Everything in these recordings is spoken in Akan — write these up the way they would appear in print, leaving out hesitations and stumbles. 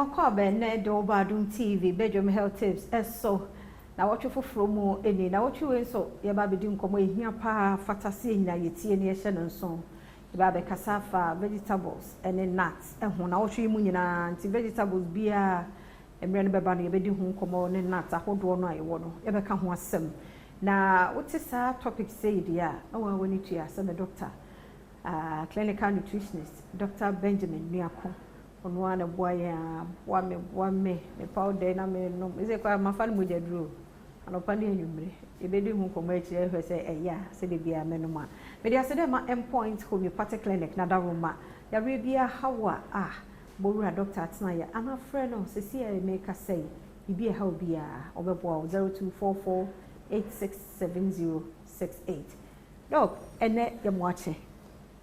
Yɛma akɔ abɛn de wo Adom TV bedwam health tips ɛso na wɔtwe foforɔ mu ɛni. Na wɔtwe wei nso, yɛba abɛdi nkɔmmɔ ɛhia paa fata sɛ nyina yɛtie ne yɛhyɛ no nso. Yɛba abɛkasa afa vegetables ɛne nuts ɛho na wɔtwe yi mu nyinaa. Nti vegetables biara mmerɛ no bɛba no, yɛbɛdi ho nkɔmmɔ, ne nuts ahodoɔ no a yɛwɔ no, yɛbɛka ho asɛm. Na wote saa topic sɛ yi deɛ a, na wɔn a wɔani tua sɛ me doctor, clinical nutritionist Dr Benjamin Nuako, ɔno ara na boa yɛn a boa me, boa me me powder na me nom ɛsɛ kɔ mafa no mogya duro anɔpa ne anwummerɛ. Yɛbɛdi ho nkɔmmɔ akyirɛ hwɛ sɛ ɛyɛ a sɛdeɛ biara mɛnom a mede ase dɛ ma Mpoint Homeopathic Clinic na daroma yareɛ biara haw a, bɔwura doctor atena yɛ ana frɛ no sɛsi a meka sɛ biribi ɛha wo biara, ɔbɛboa wo. 0244 867068. Doc, ɛnɛ yɛ mo akye.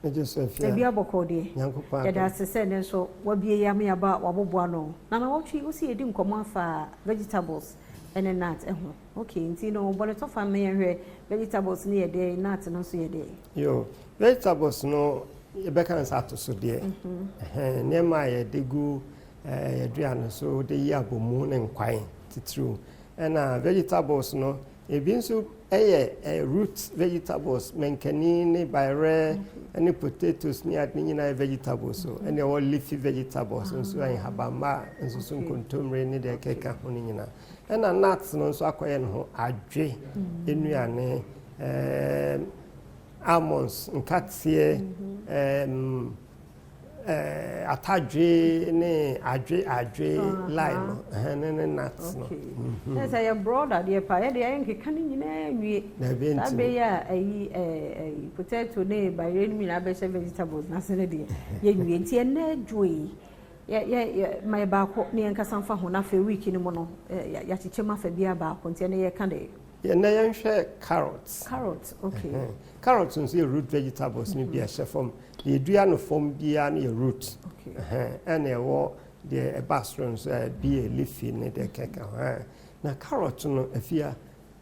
Megye so, Afia. Ebi abɔkɔ deɛ. Nyankopɔn yɛda ase sɛ ne nso wabie yi ame aba waboboa no na wɔtwe wosi yɛdi nkɔmmɔ afa vegetables ɛne nut ɛho. Okay, nti no bɔne tɔfa no, yɛhwɛ vegetables no yɛ deɛ, nut no nso yɛ deɛ. Yo, vegetables no, yɛbɛka no sɛ atosodeɛ. Ɛhɛn, nneɛma a yɛde gu yɛaduane so de yi abomu ne nkwan titiriw. Ɛna vegetables no, ebi nso ɛyɛ root vegetables, mankani ne bayerɛ ne potatoes ne ade nyinaa yɛ vegetables o. Ɛna ɛwɔ leafy vegetables nso, ɛyɛ habamma nso so, nkontommire ne deɛ ɛkeka ho no nyinaa. Ɛna nuts no nso akɔyɛ ne ho adwe nnuane, almonds, nkateɛ, atadwe ne adwe adwe line no, ɛhɛn, ne nuts no. Okay, sɛ yɛ broad adeɛ pa, yɛde yɛn nkeka no nyinaa nwie. Dabi. Saa nti bɛ yi a ɛyi ɛɛ ɛyi potato ne bayerɛ no nyinaa bɛhyɛ vegetables n'ase no deɛ, yɛnwie. Nti ɛnɛ adwo yi, yɛ yɛ yɛ ma yɛ baako ne yɛn kasa nfa ho, na afei week no mu no, yɛakyekyɛ mu afa biara baako. Nti ɛnɛ yɛka de Yɛnɛ yɛnhwɛ carrots. Carrot, okay. Ɛhɛn. Carrot nso yɛ root vegetables no bi a ɛhyɛ fam. Deɛ yɛdua no fam biara no yɛ root. Ɛhɛn. Ɛna ɛwɔ deɛ ɛba soro nso a bi yɛ leafy ne deɛ kɛkɛ ho. Ɛhɛn. Na carrot no, Afia,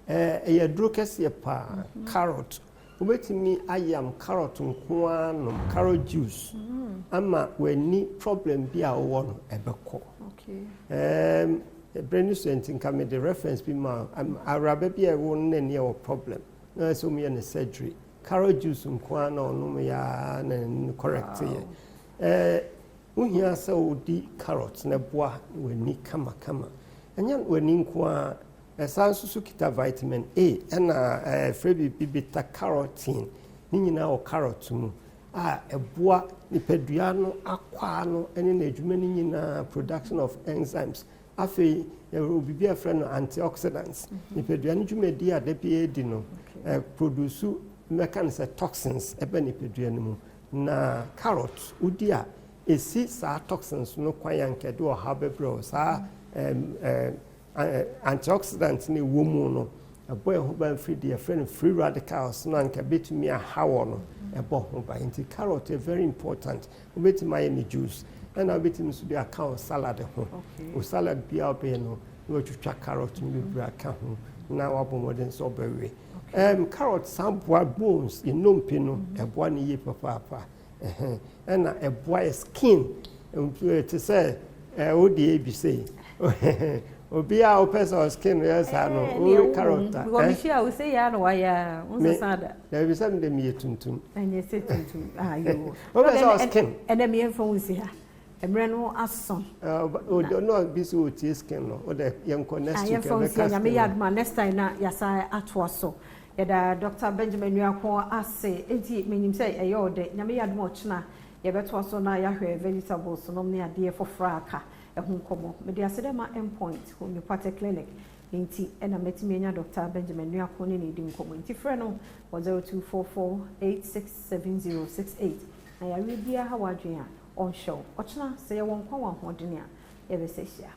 ɛyɛ aduro kɛseɛ paa. Carrot, wobɛtumi ayam carrot nko ara nom carrot juice ama w'ani problem bi a wowɔ no ɛbɛkɔ. Ɛberɛ no so nti nka mede reference bi ma awuraba bi a ɛwɔ no n'ani ɛwɔ problem na ɛsɛ sɛ ɔmo yɛ no surgery. Carrot juice nko ara na ɔnom yɛ na n'ani correct yɛ. Wohia sɛ wodi carrot na ɛboa w'ani kamakama. Ɛnyɛ w'ani nko ara, ɛsan nso so kita vitamin A ɛna frɛ biribi beta carotene ne nyinaa wɔ carrot mu a ɛboa nipadua no akwaa no ne n'adwuma no nyinaa, production of enzymes. Afei yɛwɔ biribi a yɛfrɛ no antioxidants. Nipadua no dwumadi a da biara di no, produce, mɛka no sɛ toxins ɛbɛ nipadua no mu, na carrot wodi a, ɛsi saa toxins no kwan a nkɛde ɔhaw bɛbrɛ wo. Saa antioxidant no ɛwɔ mu no, ɛbɔ yɛn ho ban firi deɛ yɛfrɛ no free radicals no a nka bɛtumi aha wɔ no, ɛbɔ ho ban. Nti carrot yɛ very important. Wobɛtumi ayɛ ne juice, ɛna wobɛtumi nso de aka wo salad ho. Wo salad biara wobɛyɛ no, na watwitwa carrot no bebree aka ho na wabɔ mmɔden sɛ ɔbɛwe. Carrot san boa bones, nnompe no, ɛboa no yie papaapa. Ɛhɛn. Ɛna ɛboa yɛ skin te sɛ wode ebi sei, obi a wopɛ sɛ ɔskin yɛ saa no, wowe carrot a because mehyia wo sɛ yɛ a na wayɛ a wonsesa da. Dabi, sɛ mede meyɛ tuntum. Ɛnyɛ sɛ tuntum ayo. Wopɛ sɛ ɔskin Ɛnɛ meyɛmfa wo nsi ha, mmerɛ no aso. Ɔno bi sɛ ɔtie skin no, wode yɛnkɔ next week. Yɛmfa wo nsi ha. Yɛbɛka Nyame skin yɛ no. adom a, next time na yɛasa atoa so. Yɛda Dr Benjamin Nuako ase. Enti menim sɛ ɛyɛ ɔdɛ. Nyame yɛ adom a, ɔkyena yɛbɛtoa so na yɛahwɛ vegetables nom ne adeɛ foforɔ a aka ɛho nkɔmmɔ. Mede ase dɛ ma Mpoint Homeopathic Clinic nti ɛna mɛtumi anya Dr Benjamin Nuako ne ne di nkɔmmɔ. Nti frɛ no wɔ 0244 867068 na yareɛ biara ha w'adwene a, ɔnhyɛ wo. Ɔkyena sɛ yɛwɔ nkwa wɔ ahoɔden a, yɛbɛsɛ hyia.